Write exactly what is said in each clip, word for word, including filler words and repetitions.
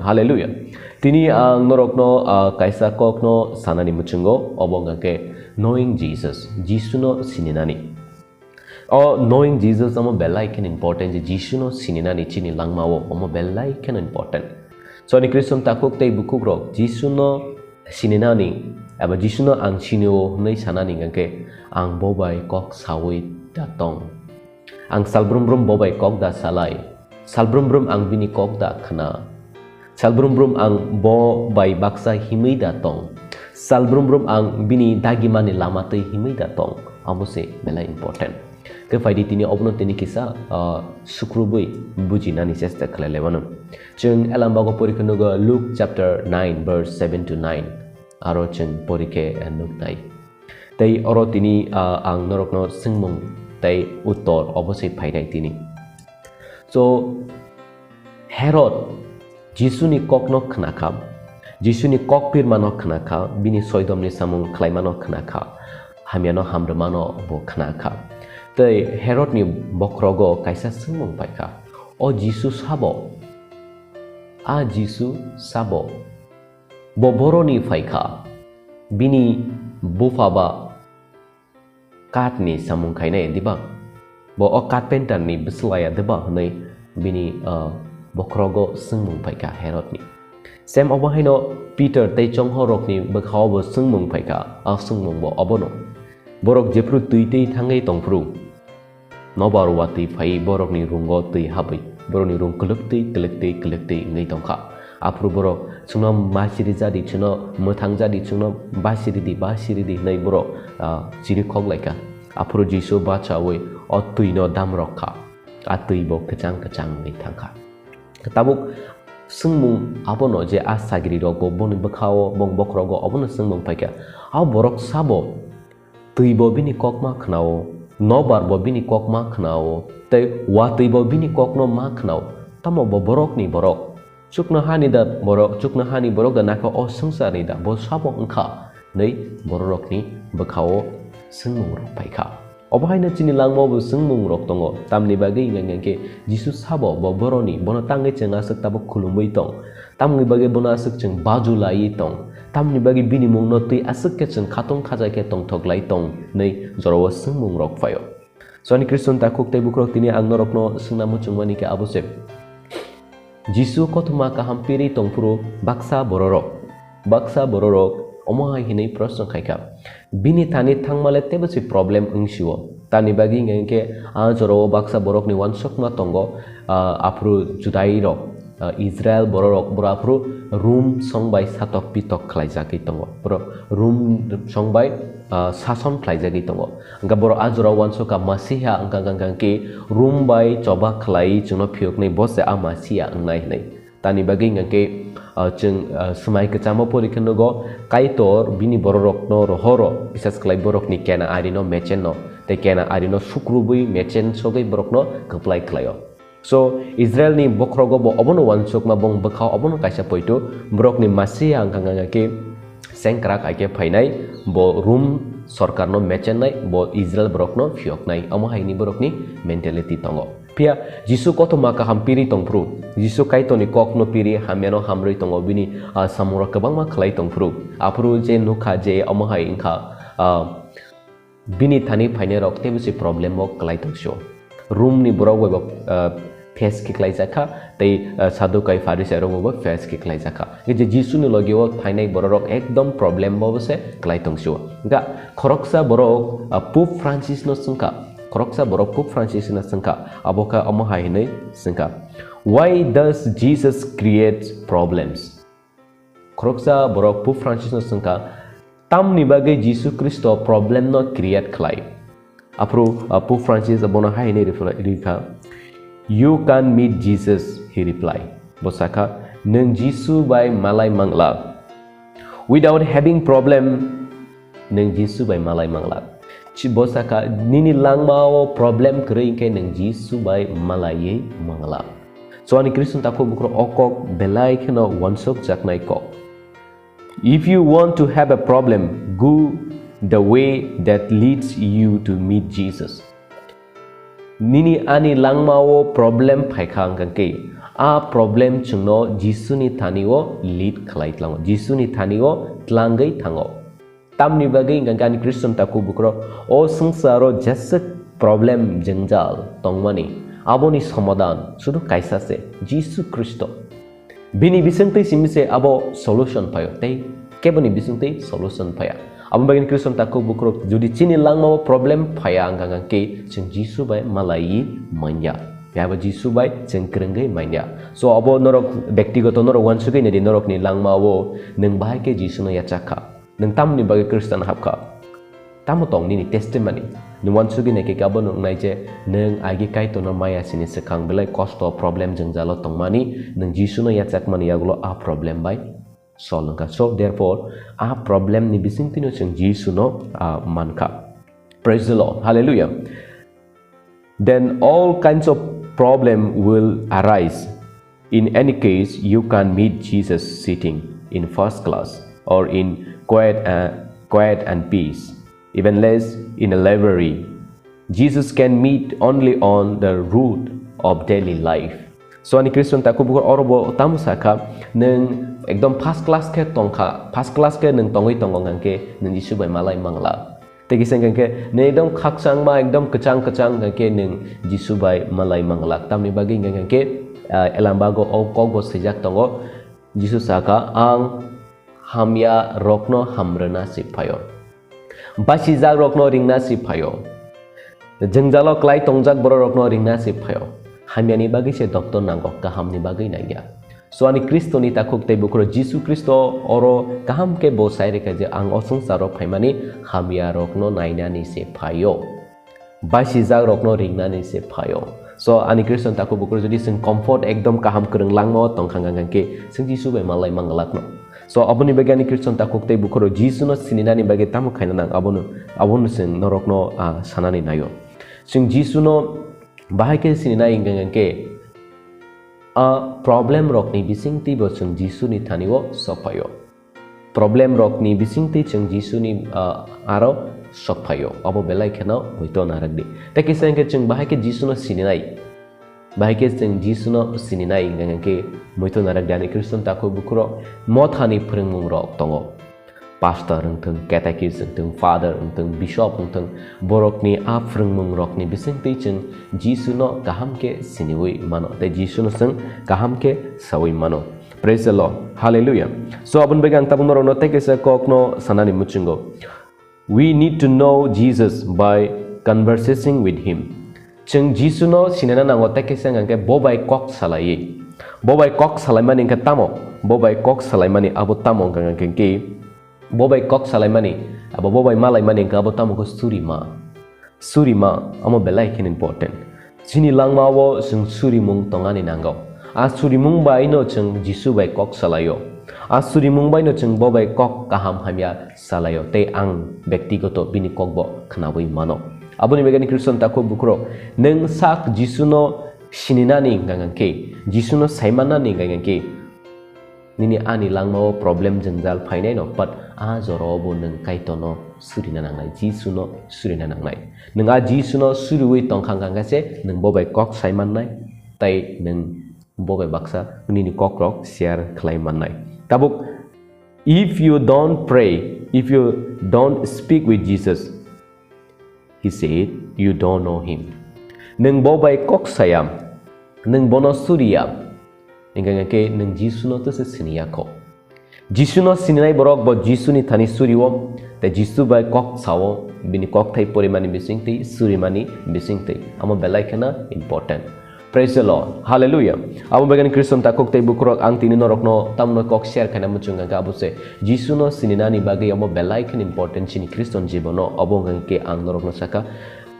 Hallelujah. Tini ang norokno, ah, kaisa kokno sanani muchungo, obo hwnkha khe knowing Jesus, Jisuno sininani. O knowing Jesus omo belai kheno important, je Jisuno sininani chini langmao omo belai kheno important. So, ani Christian takhuk tei bukhukrok Jisuno sininani eba Jisuno ang sinio hwnwi sanani hwnkha khe ang bo bai kok saui da tong. Ang salbrum brum bo bai kok da salai. Salbrum brum ang bini kok da khna. Salbrum brum ang bo bai baksa himwi da tong. Salbrum brum ang bini dagimani lama twi himwi da tong. Abo se belai important. Khe phaidi tini obono tini kisa, ah, sukrubwi bujinani chesta khlai laimano. Chwng Elambago porikha nugo Luke chapter nine verse seven to nine. Aro chwng porikhe, eh, nuknai. Tei oro tini, ah, ang norokno swngmung tei uttor obo se phainai tini. So, Herod Jisuni kokno khna kha, Jisuni kok pirmano khna kha, bini soidomni samung khlaimano khna kha, hamyano hamrwmano bo khna kha. Tei Herodni bokhrogo kaisa swngmung pai kha, "O Jisu sabo? A Jisu sabo? Bo boroni phai kha, bini bupha ba kathni samung khainai diba? Bo o carpenter ni bwsla ya diba?" hwnwi bini, ah, bokhrogo swngmung phaikha Herodni. Sem obo haino Peter tei chonghorrokni bwkhao bo swngmung phaikha, a swngmung bo obono. Borok jephru twi tei thangwi tongphru, nobar watwi phaiwi borokni rungo twi habwi, borokni rung kwlwktwi, kwlwktwi, kwlwktwi wngwi tongkha. Aphuru borok, "Chwngno masiri jadi, chwngno mwthang jadi, chwngno basiri di, basiri di," hwnwi borok, ah, chirikhok laikha. Aphuru Jisu bachaui o twino damrok kha. A twi bo kwchang kwchang wngwi thangkha. Tabuk swngmung abono je a sagrirok bo boni bwkhao, bong bokhorogo obono swngmung phaikha. A borok sabo? Twi bo bini kok ma khnao, nobar bo bini kok ma khnao, tei watwi bo bini kokno ma khnao. Tamo bo borokni borok? Chuknohani da borok, chuknohani borok da nakha o swngcharni da? Bo sabo wngkha? Hwnwi bororokni bwkhao swngmungrok phaikha. Obo haino chini langmao bo swngmungrok tongo, tamni bagwi hwnka hwnkhe Jisu sabo bo boroni, bono tangwi chwng aswk tabuk khulumwi tong? Tamni bagwi bono aswk chwng baju laiwi tong? Tamni bagwi bini mungno twi aswk khe chwng khatung khaja khe tongthok lai tong? Hwnwi jorao swngmungrok phaio. So ani Khristo takhuk tei bukhurok, tini ang norokno swngna muchungmani khe abo se. Jisu kothoma kaham pirwi tongphuru baksa bororok, baksa bororok omo hai hwnwi proshno khaikha, "Bini thani thangmale teibo se problem wngsio?" Tamni bagwi hwnkha hwnkhe a jorao baksa borokni uansukma tongo, ah, aphuru Judairok, ah, Israel bororok, borok aphuru Rum song bai satok pitok khlaijagwi tongo. Borok Rum song bai, ah, sason khlaijagwi tongo. Hwnkha borok a jorao uansukha Masiha hwnkha hwnkha hwnkhe Rum bai choba khlaiwi chwngno phiyoknai, bo se a Masiha wngnai hwnwi. Tamni bagwi hwnkha khe, ah, chwng, ah, swmai kwchamo pori khe nugo, Kaitor bini bororokno rohoro, bisas khlai borokni kena arino mechenno, tei kena arino sukrubwi mechen sogwi borokno kwplai khlaio. So, Israelni bokhorogo bo obono uansukma, bong bwkha obono kaisa poito, borokni Masiha hwnkha hwnkha khe sengkrak hai khe phainai, bo Rum sorkarno mechennai, bo Israel borokno phiyoknai, omo hai hwnwi borokni mentality tongo. Phiya Jisu kothoma kaham pirwi tongphuru, Jisu Kaitorni kokno pirwi hamyano hamrwi tongo, bini, ah, samungrok kwbangma khlai tongphuru. Aphuru je nukha je omo hai wngkha, ah, bini thani phainairok teibo se problem o kwlai tongsio. Rum ni borok bai bo, ah, face khe khlaijakha, tei, ah, Sadukai Pharisai rok bai bo face khe khlaijakha. Hwnkhe je Jisu ni logi o phainai borok rok ekdom problem bo se kwlai tongsio. Hwnkha khoroksa borok, ah, Pope Francis no swngkha, khoroksa borok Pope Francis no swngkha, abo kha omo hai hwnwi swngkha, "Why does Jesus create problems?" Khoroksa borok Pope Francis no swngkha, "Tamni bagwi Jisu Khristo problem no create khlai?" Aphuru, uh, Pope Francis bono hai hwnwi reply rikha, "You can't meet Jesus," he reply. Bo sakha, "Nwng Jisu bai malai mangla." Without having problem, nwng Jisu bai malai mangla. Chi-, bo sakha, "Nini langmao problem kwrwi hwnkhe nwng Jisu bai malaiwi mangla." So ani Khristo takhuk bukhurok o kok belai kheno uansukjaknai kok. If you want to have a problem, go the way that leads you to meet Jesus. Nini ani langmao problem phaikha hwnkhe, a problem chwngno Jisuni thani-o lead khlai tlango, Jisuni thani-o tlangwi thango. Tamni bagwi hwnkhe ani Khristan takhuk bukhurok, o swngcharo jeswk problem jwngjal tongmani, aboni somadan sudu kaisa se, Jisu Khristo. Bini bisingtwi simi se abo solution phaio, tei keboni bisingtwi solution phaiya. Abo bagwi Khristan takhuk bukhurok jodi chini langmao problem phaiya hwnkha hwnkhe chwng Jisu bai malaiwi manya. Phiya bo Jisu bai chwng kwrwngwi manya. So abo norok bektigoto norok uansugwi naidi norokni langmao nwng bahai khe Jisuno yachak kha. Nwng tamni bagwi Khristan hapkha? Tamo tong nini testimony? Nwng uansugwi naikhe abo nuknai je nwng agi Kaitorno maya sini swkang belai kosto problem jwngjalo tongmani, nwng Jisuno yachakmani yagulo a problem bai solve wngkha. So therefore a problem ni bisingtwino chwng Jisuno, ah, mankha. Praise the Lord. Hallelujah. Then all kinds of problem will arise. In any case, you can meet Jesus sitting in first class or in quiet, uh, quiet and peace, even less in a library. Jesus can meet only on the road of daily life. So ani Christian takhuk bukhuk oro bo tamo sakha, nwng ekdom first class khe tongkha, first class khe nwng tongwi tongo hwnkhe nwng Jisu bai malai mangla. Tei kisa hwnkhe nwng ekdom khakchangma, ekdom kwchang kwchang hwnkhe nwng Jisu bai malai manglak. Tamni bagwi hwnkhe, ah, Elambago o kokbo swijak tongo. Jisu sakha, "Ang hamya rokno hamrwna se phaio. Basijak rokno ringna se phaio. Jwngjalo klai tongjak borok rokno ringna se phaio. Hamyani bagwi se doctor nango, kahamni bagwi nangya." So ani Khristoni takhuk tei bukhurok Jisu Khristo oro kaham khe bo sai rwkha je, "Ang o swngcharo phaimani hamya rokno nainani se phaio, basijak rokno ringnani se phaio." So ani Khriston takhuk bukhurok jodi chwng comfort ekdom kaham kwrwng langma o tongkha hwnkha khe chwng Jisu bai malai manglakno. So aboni bagwi ani Khriston takhuk tei bukhurok Jisuno sininani bagwi tamo khaina nang, abono, abono chwng norokno, ah, sanani naio. Chwng Jisuno bahai khe sininai hwnkha khe, a problem rokni bisingtwi bo chwng Jisuni thani-o sokphaio. Problem rokni bisingtwi chwng Jisuni, ah, aro sokphaio. Abo belai kheno muitu narwkdi. Tei kisa hwnkhe chwng bahai khe Jisuno sininai. Bahai khe chwng Jisuno sininai hwnkha khe muitu narwkdi ani Khriston takhuk bukhurok mothani phwrwngmung rok tongo. Pastor wngthung, catechist wngthung, father wngthung, bishop wngthung, borokni a phwrwngmung rokni bisingtwi chwng Jisuno kaham khe siniwi mano, tei Jisuno chwng kaham khe sawi mano. Praise the Lord. Hallelujah. So, aboni bagwi ang tabuk norokno tei kaisa kokno sanani muchungo. We need to know Jesus by conversing with him. Chwng Jisuno sinina nango tei kaisa hwnkha khe bo bai kok salaiwi. Bo bai kok salaimani hwnkha tamo? Bo bai kok salaimani abo tamo hwnkha khe, bo bai kok salaimani, abo bo bai malaimani hwnkha abo tamo khe surima. Surima, amo belai khe important. Chini langmao chwng surimung tongani nango. A surimung bai no chwng Jisu bai kok salaio. A surimung bai no chwng bo bai kok kaham hamya salaio. Tei ang bektigoto bini kokbo khnawi mano. Aboni bagwi ani Khriston takhuk bukhurok, nwng sak Jisuno sininani hwnkha khe, Jisuno saimannani hwnkha khe, nini ani langmao problem jwngjal phainaino, but a jorao bo nwng Kaitorno surina nangnai, Jisuno surina nangnai. Nwng a Jisuno suriwi tongkha hwnkha khe se nwng bo bai kok sai mannai, tei nwng bo bai baksa nini kokrok share khlai mannai. Tabuk, if you don't pray, if you don't speak with Jesus, he said, you don't know him. Nwng bo bai kok saya, nwng bono suriya, hwnkha khe nwng Jisuno tese siniya kho. Jisuno sininai borok bo Jisuni thani surio, tei Jisu bai kok sao, bini kokthai porimani bisingtwi, surimani bisingtwi. Amo belai kheno important. Praise the Lord. Hallelujah. Abo bagani Khriston takhuk tei bukhurok, ang tini norokno tamno kok share khaina muchung hwnkha khe abo se Jisuno sininani bagwi amo belai kheno important chini Khriston jibono. Obo hwnkha khe ang norokno sakha,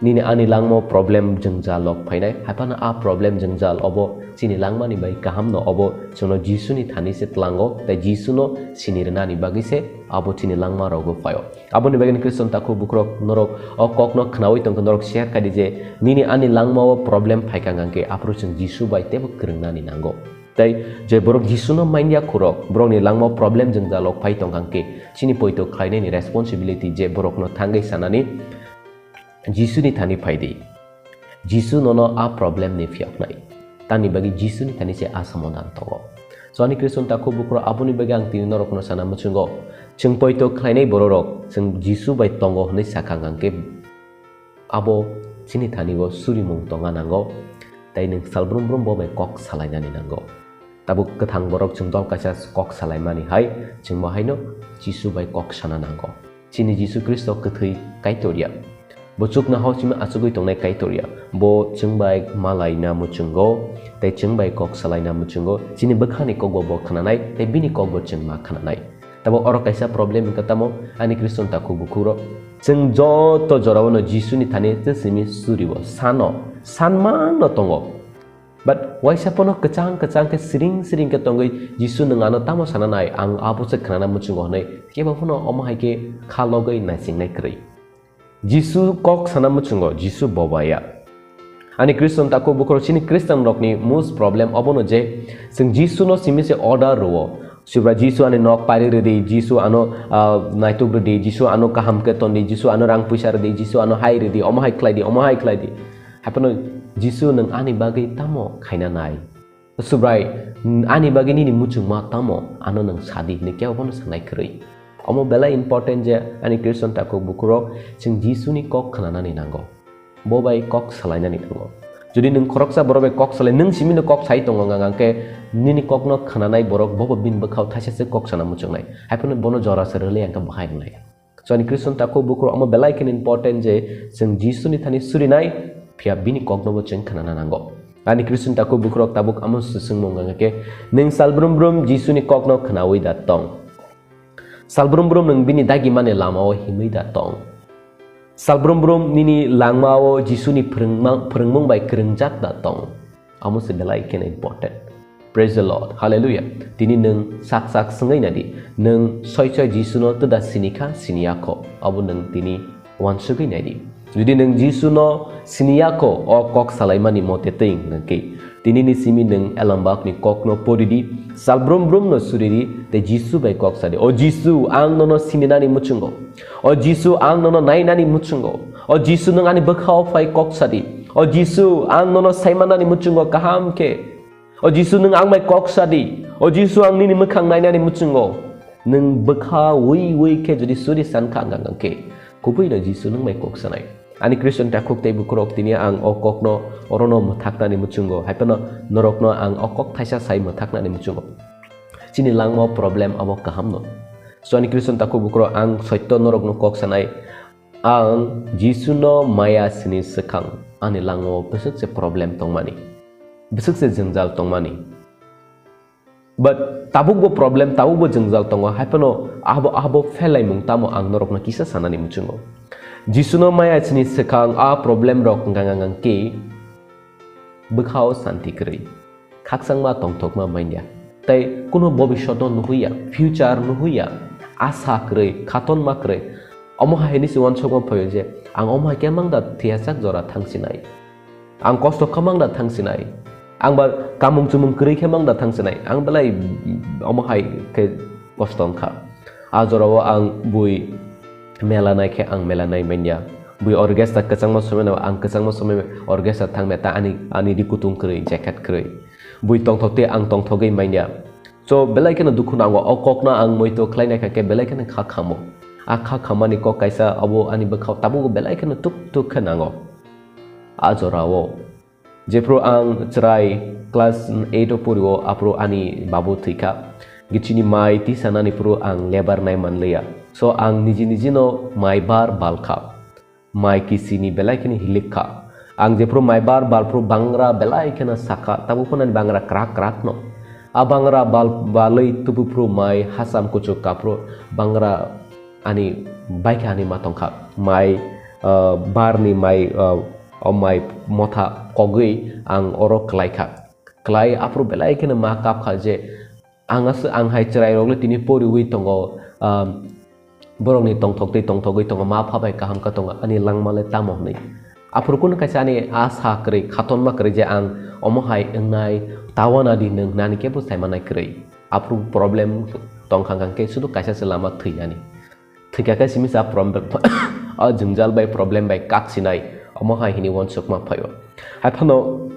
nini ani langmao problem jwngjal lok phainai, haiphano a problem jwngjal obo chini langmani bai kaham no, obo chwngno Jisuni thani se tlango, tei Jisuno sini rwnani bagwi se abo chini langma rogo phaio. Aboni bagwi Khriston takhuk bukhurok norok o kokno khnawi tongkha, norok share khai di je nini ani langmao problem phaikha hwnkha khe aphuru chwng Jisu bai teibo kwrwngnani nango. Tei je borok Jisuno manya khurok, borokni langmao problem jwngjal lok phai tongkha hwnkhe chini poito khlainaini responsibility je borokno thangwi sanani, Jisuni thani phai di. Jisu nono a problem ni phiyoknai. Tamni bagwi Jisuni thani se a somadan tongo. So ani Khristan takhuk bukhurok, aboni bagwi ang tini norokno sana muchungo. Chwng poito khlainai bororok, chwng Jisu bai tongo hwnwi sakha hwnkhe abo chini thani o surimung tongna nango, tei nwng salbrum brum bo bai kok salainani nango. Tabuk kwthang borok chwng dol kaisa kok salaimani hai, chwng bo haino Jisu bai kok sana nango. Chini Jisu Khristo kwthwi Kaitor ya. Bo chuknohao simi achugwi tongnai Kaitor ya. Bo chwng bai malaina muchungo, tei chwng bai kok salaina muchungo. Chini bwkhani kokbo bo khnanai, tei bini kokbo chwng ma khnanai. Tabo oro kaisa problem wngkha tamo, ani Khristan takhuk bukhurok. Chwng joto jorao no Jisuni thani tei simi suribo, sano, sanmano tongo. But waisa pono kwchang kwchang khe siring siring khe tongwi, "Jisu, nwng ano tamo sana nai? Ang abo se khnana muchungo," hwnwi kebo phano omo hai khe kha logwi naising nai kwrwi. Jisu kok sana muchungo, Jisu boba ya. Ani Khristan takhuk bukhurok, chini Khristanrokni most problem obono je chwng Jisuno simi se order rwo. Subrai, Jisu ani nok pari rwdi, Jisu ano, ah, naituk rwdi, Jisu ano kaham khe tondi, Jisu ano rang puisa rwdi, Jisu ano hai rwdi, omo hai khlaidi, omo hai khlaidi. Haphano Jisu, nwng ani bagwi tamo khaina nai? Subrai, ani bagwi nini muchungma tamo? Ano nwng sadi hwnwi kebo bono sanai kwrwi. Omo belai important je ani Khristan takhuk bukhurok, chwng Jisuni kok khnanani nango. Bo bai kok salainani nango. Jodi nwng khoroksa borok bai kok salai, nwng simino kok sai tongo wngkha khe, nini kokno khnanai borok bobo bini bwkhao thaisa se kok sana muchungnai. Haiphano bono jora se rwlai ang khe bahai wngnai. So ani Khristan takhuk bukhurok, omo belai kheno important je chwng Jisuni thani surinai, phiya bini koknobo chwng khnana nango. Ani Khristan takhuk bukhurok, tabuk amo swngmung wngkha khe, nwng salbrum brum Jisuni kokno khnaui da tong? Salbrum brum nwng bini dagimani lamao himwi da tong? Salbrum brum nini langmao Jisuni phwrwngma-, phwrwngmung bai kwrwngjak da tong? Amo se belai kheno important. Praise the Lord. Hallelujah. Tini nwng sak sak swngwi nadi, nwng soi soi Jisuno twda sinikha, siniyakho? Abo nwng tini uansugwi naidi. Jodi nwng Jisuno siniyakho o kok salaimani mote twi hwnkhe, tinini simi nwng Elambakni kokno poridi, salbrum brumno suridi, tei Jisu bai kok sadi, "O Jisu, ang nono sininani muchungo. O Jisu, ang nono nainani muchungo. O Jisu, nwng ani bwkhao phai kok sadi. O Jisu, ang nono saimanani muchungo kaham khe. O Jisu, nwng ang bai kok sadi. O Jisu, ang nini mwkhang nainani muchungo." Nwng bwkha ui ui khe jodi suri san kha wngkha khe, kubui no Jisu nwng bai kok sanai. Ani Khristan takhuk tei bukhurok, tini ang o kokno orono mwthaknani muchungo, haiphano norokno ang o kok thaisa sai mwthaknani muchungo. Chini langmao problem abo kaham no. So ani Khristan takhuk bukhurok, ang soito norokno kok sanai, ang Jisuno maya sini swkang ani langmao bwswk se problem tongmani, bwswk se jwngjal tongmani. But tabukbo problem, tabukbo jwngjal tongo, haiphano abo, abo phelaimung tamo ang norokno kisa sanani muchungo. Jisuno maya sini swkang a problem rok wngkha khe bwkhao santi kwrwi, khakchangma tongthokma manya, tei kuno bobishoto nuhuya, future nuhuya, asa kwrwi, khatonma kwrwi. Omo hai hwnwi se uansukma phaio je, ang omo hai khe mang da thwiyasak jora thangsinai. Ang kosto kha mang da thangsinai. Ang ba kamung chumung kwrwi khe mang da thangsinai. Ang belai omo hai khe kosto wngkha. A jorao ang bui mela nai khe ang mela nai manya. Bui orchestra kwchangma somai no ang kwchangma somai orchestra thangmaya ta ani, ani ri kutung kwrwi, jacket kwrwi. Bui tongthok tei ang tongthogwi manya. So belai kheno dukhu nango. O kokno ang moito khlai nai kha khe belai kheno kha khamo. A kha khamani kok kaisa abo ani bwkhao tabuk belai kheno tuk tuk khe nango. A jorao jephru ang chwrai class eight o pori o, aphuru ani babu thwi kha. Gichini mai tisa nani phuru ang lebar nai man liya. So ang niji niji no mai bar bal kha. Mai kisini belai kheno hilik kha. Ang jephru mai bar bal phuru bangra belai kheno sakha, tabuk phano ani bangra krak krak no. A bangra bal balwi tubu phuru mai hasam kuchuk kaphru bangra ani baikha ani ma tongkha. Mai, ah, barni mai, ah, o mai motha kogwi ang oro kwlai kha. Kwlai aphuru belai kheno ma kap kha je ang as-, ang hai chwrai rok le tini poriwi tongo, ah, borokni tongthok tei tongthogwi tongo, ma pha bai kaham kha tongo, ani langma le tamo hwnwi. Aphuru kunu kaisa ani a sa kwrwi, khatonma kwrwi je ang omo hai wngnai, tawana di nwng nani kebo saimanai kwrwi. Aphuru problem tongkha hwnkhe sudu kaisa se lama thwinani. Thwikha khe simi sa problem, o jwngjal bai problem bai kak sinai. Omo hai hini uansukma phaio. Hai phano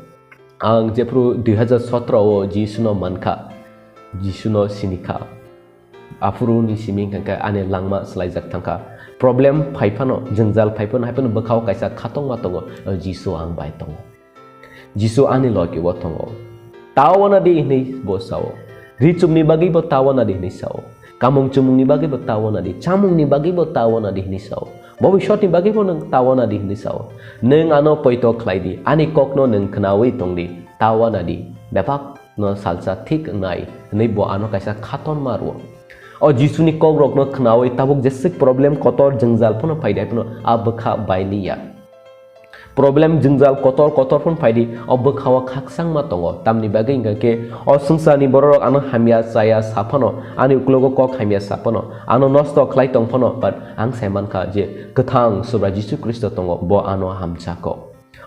ang jephru dui hazar sotro o Jisuno mankha, Jisuno sinikha. Aphuru ni simi hwnkha khe ani langma swlaijak thangkha. Problem phai phano, jwngjal phai phano, hai phano bwkhao kaisa khatungma tongo, o Jisu ang bai tongo. Jisu ani logi o tongo. Ta wana di hwnwi bo sao. Ri chumni bagwi bo ta wana di hwnwi sao. Kamung chumungni bagwi bo ta wana di. Chamungni bagwi bo ta wana di hwnwi sao. Bobiswatni bagwi bo nwng ta wana di hwnwi sao. Nwng ano poito khlai di. Ani kokno nwng khnaui tong di. Ta wana di. Bebak no salsa thik wngnai hwnwi bo ano kaisa khatonma rwo. O Jisuni kokrokno khnaui tabuk jeswk problem kotor jwngjal phano phai di, hai phano a bwkha bai liya. Problem jwngjal kotor kotor phano phai di, o bwkhao khaksangma tongo. Tamni bagwi hwnkha khe o swngcharni bororok ano hamya chaya sa phano, ani uklogo kok hamya sa phano, ano nosto khlai tong phano, but ang sai mankha je kwthang Subra Jisu Khristo tongo, bo ano hamjako.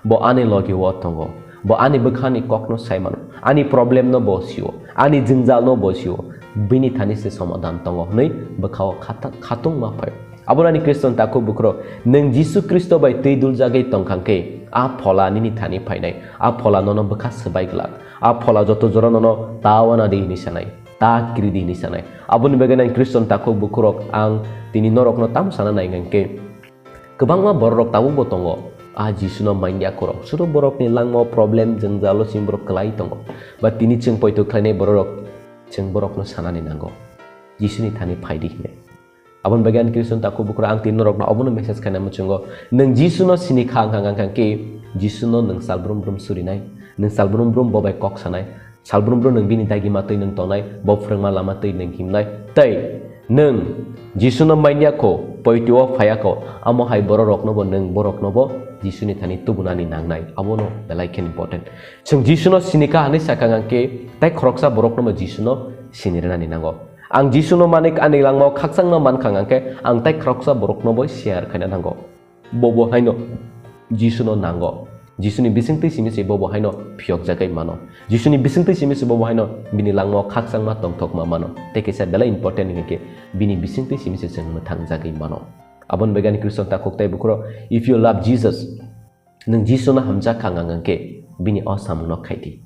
Bo ani logi o tongo. Bo ani bwkhani kokno sai mano. Ani problem no bo sio. Ani jwngjal no bo sio. Bini thani se somadhan tongo hwnwi bwkhao khata-, khatungma phai. Abono ani Khristan takhuk bukhro, nwng Jisu Khristo bai twi duljagwi tongkha khe, a phola nini thani phainai. A phola nono bwkha swbai glak. A phola joto jora nono ta wana di hwnwi sanai. Ta kiri di hwnwi sanai. Aboni bagwi nang Khristan takhuk bukhurok ang tini norokno tamo sana nai hwnkhe, kwbangma bororok tabukbo tongo, a Jisuno manya khorok. Suru borokni langmao problem, jwngjalo simi borok kwlai tongo. Ba tini chwng poito khlainai bororok, chwng borokno sanani nango, Jisuni thani phai di hwnwi. Aboni bagwi ani Khristan takhuk bukhro ang tini norokno obono message khaina muchungo. Nwng Jisuno sini kha wngkha, wngkha khe Jisuno nwng sal brum brum surinai, nwng sal brum brum bo bai kok sanai, sal brum brum nwng bini dagima twi nwng tongnai, bo phrwngma lama twi nwng himnai. Tei nwng Jisuno manya kho, poitio phaiya kho, amo hai bororokno bo nwng borokno bo Jisuni thani tubunani nangnai. Abono belai khe important. Chwng Jisuno sini kha hwnwi sakha hwnkhe, tei khoroksa borokno bo Jisuno sini rwnani nango. Ang Jisuno manik ani langmao khaksangma mankha hwnkhe, ang tei khoroksa borokno bo share khaina nango. Bobo haino Jisuno nango. Jisuni bisingtwi simi se bobo haino phiyokjagwi mano. Jisuni bisingtwi simi se bobo haino bini langmao khaksangma tongthokma mano. Tei kaisa belai important hwnkhe bini bisingtwi simi se chwng mwthangjagwi mano. Aboni bagwi ani Khristan takhuk tei bukhro, if you love Jesus, nwng Jisuno hamjak kha wngkha hwnkhe bini o samungno khai di.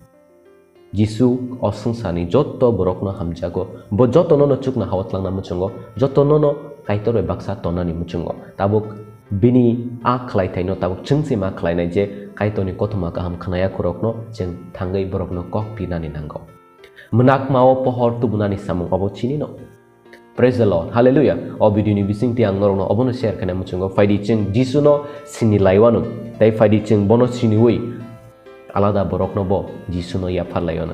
Jisu o swngcharni joto borokno hamjago. Bo jotono no chukna hao tlangna muchungo, jotono no Kaitor bai baksa tonani muchungo. Tabuk bini a khlaithaino tabuk chwng se ma khlainai je Kaitorni kothoma kaham khnaya khorokno chwng thangwi borokno kok pirnani nango. Mwnakmao pohor tubunani samung obo chini no. Praise the Lord. Hallelujah. O video ni bisingtwi ang norokno obono share khaina muchungo. Phaidi chwng Jisuno sini laiwano. Tei phaidi chwng bono siniwi alada borokno bo Jisuno yaphar laiwano.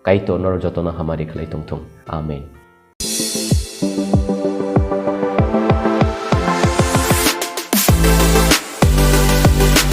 Kaitor norok jotono hamari khlai tongthung. Amen.